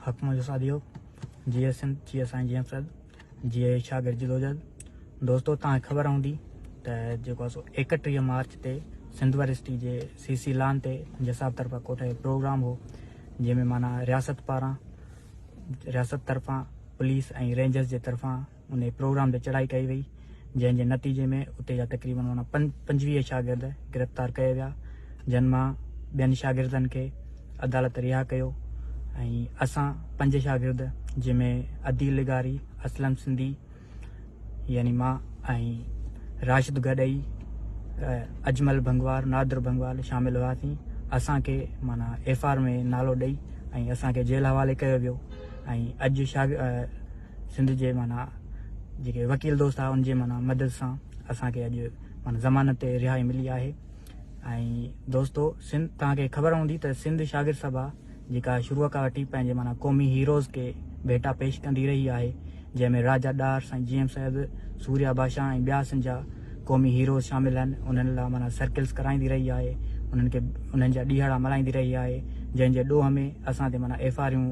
حق منهنجو ساٿيو جيئي سنڌ جيئي سائين جي ايم سيد جيئي شاگرد جدوجهد دوستو توهان کي خبر هوندي ته جيڪو آهي سو 31 مارچ تي سنڌ ورسٽي جي سي سي لان تي جساب طرفان ڪوٺايل پروگرام هو جنهن ۾ معنيٰ رياست پاران رياست طرفان پوليس ۽ رينجرز جي طرفان ان پروگرام تي چڙهائي ڪئي وئي جنهن جي نتيجي ۾ اتي جا تقريبن معنيٰ 25 شاگرد گرفتار ڪيا ويا جن مان ٻين شاگردن کي عدالت رها ڪيو ۽ اسان پنج شاگرد جنهن ۾ عديل لغاري، اسلم سنڌي يعني مان ۽ راشد گڏئي، اجمل ڀنگوار، نادر ڀنگوار شامل هئاسين. اسان کي معنيٰ ايف آر ۾ نالو ڏئي ۽ اسان کي جيل حوالي ڪيو ويو ۽ اڄ سنڌ جي معنيٰ جيڪي وڪيل دوست آهي ان جي معنيٰ مدد سان اسان کي اڄ معنيٰ ضمانت تي رهائي ملي آهي. ۽ دوستو سنڌ توهان کي خبر هوندي ته سنڌ شاگرد سڀا جيڪا شروع کان وٺي پنهنجي معنيٰ قومي هيروز کي ڀيٽا پيش ڪندي رهي آهي جنهن ۾ راجا ڏاهر سائين جي ايم سيد سوريا بادشاهه ۽ ٻيا سنڌ جا قومي هيروز شامل آهن انهن لاء معنيٰ سرڪلز ڪرائيندي رهي آهي انهن کي انهن جا ڏيهاڙا ملهائيندي رهي آهي جنهن جي ڏوهه ۾ اسان تي معنيٰ ايف آريون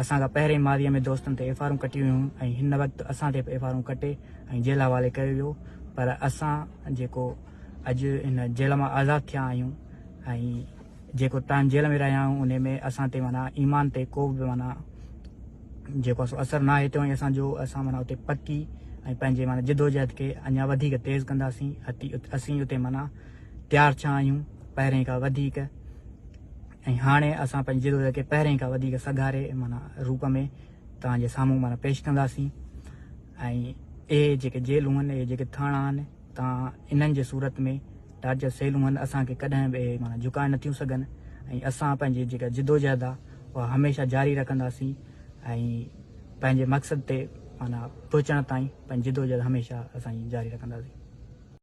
اسان کان پهرين ماضي ۾ دوستن تي ايف آرون ڪٽيون ويون ۽ هن وقت اسان تي به ايف آرون ڪٽي ۽ جيل حوالي ڪيو ويو پر اسان جيڪو اڄ هن جيل مان آزاد ٿيا آهيون ۽ جيڪو ٽائيم جيل ۾ رهيا آهيون ان ۾ اسان تي معنيٰ ايمان تي ڪو به معنيٰ جيڪو سو اثر ناهي ٿيو ۽ اسان جو اسان معنيٰ اتي پڪي ۽ پنهنجي معنيٰ جدوجهد کي اڃا وڌيڪ تيز ڪنداسين اسين اتي معنيٰ تيار ٿيا آهيون پهرين کان وڌيڪ ۽ هاڻي اسان پنهنجي جدوجهد کي پهرين کان وڌيڪ سگهاري معنيٰ روپ ۾ توهان جي سامهون معنيٰ پيش ڪنداسين ۽ اهي جيڪي جيلون آهن اهي جيڪي ٿاڻا آهن توهان انهن جي صورت ۾ ٽارچر سيلون آهن اسان کي ڪڏهن به اهي معنيٰ جهڪائي نٿيون سگهن ۽ اسان پنهنجي جيڪا جدوجهد آهي اها هميشه جاري رکنداسين ۽ پنهنجي مقصد تي معنيٰ پهچڻ تائين پنهنجي جدوجهد هميشه اسان جاري رکنداسين.